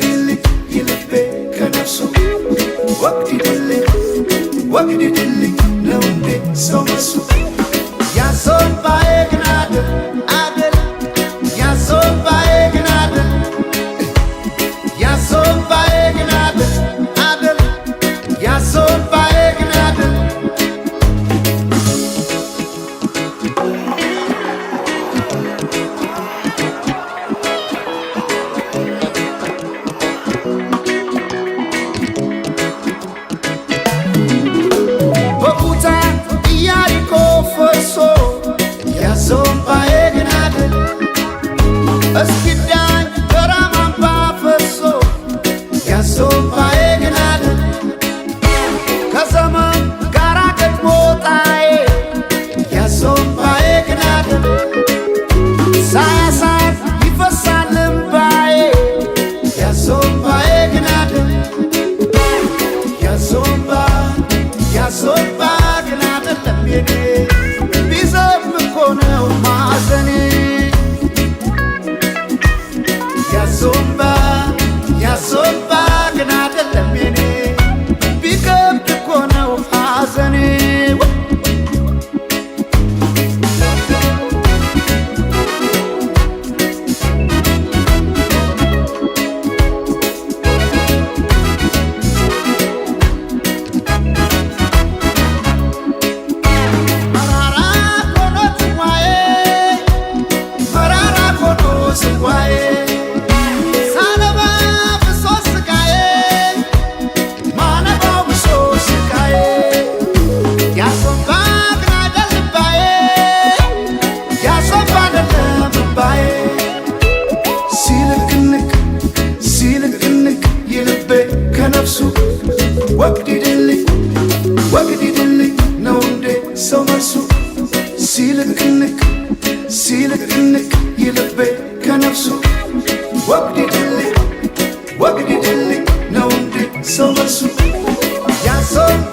ሲልክንክ የልቤ ከነፍሱ ወግዲድልኝ ወግዲድልኝ ነው እንዴ ሰው መልሱ? ያዞምባዬ ግን አደል አደል፣ ያዞምባዬ ግን አደል፣ ያዞምባዬ ግን አደል አደል፣ ያዞምባዬ ግን አደል። በኩታ ኢያሪኮ ፈርሶ፣ ያዞምባዬ ግን አደል፣ እስኪዳኝ በራማ አምባ ፈሶ፣ ያዞምባዬ ግን አደል። ከዘመን ጋራ ገጥሞ ጣዬ፣ ያዞምባዬ ግን አደል፣ ሳያሳር ይፈሳል እምባዬ፣ ያዞምባዬ ግን አደል። ያዞምባ ያዞምባ ግን አደለም የኔ፣ ቢዘም እኮ ነው ማዘኔ። ያዞምባ ያዞምባ ግን አደለም የኔ፣ ቢከብድ እኮ ነው ሐዘኔ። መራራ ኮኖ ጽዋዬ፣ መራራ ኮኖ ጽዋዬ፣ ሳነባ ብሶ ስቃዬ፣ ማነባው ብሶ ስቃዬ፣ ያዞምባ ግን አይደል እምባዬ፣ ያዞምባ አይደለም እምባዬ። ሲልክንክ ሲልክንክ የልቤ ከነፍሱ ወግዲድልኝ ወግዲድልኝ ነው እንዴ ሰው መልሱ? ሲልክንክ ሲልክንክ የልቤ ከነፍሱ ወግዲድልኝ ወግዲድልኝ ነው እንዴ ሰው መልሱ? ያዞምባ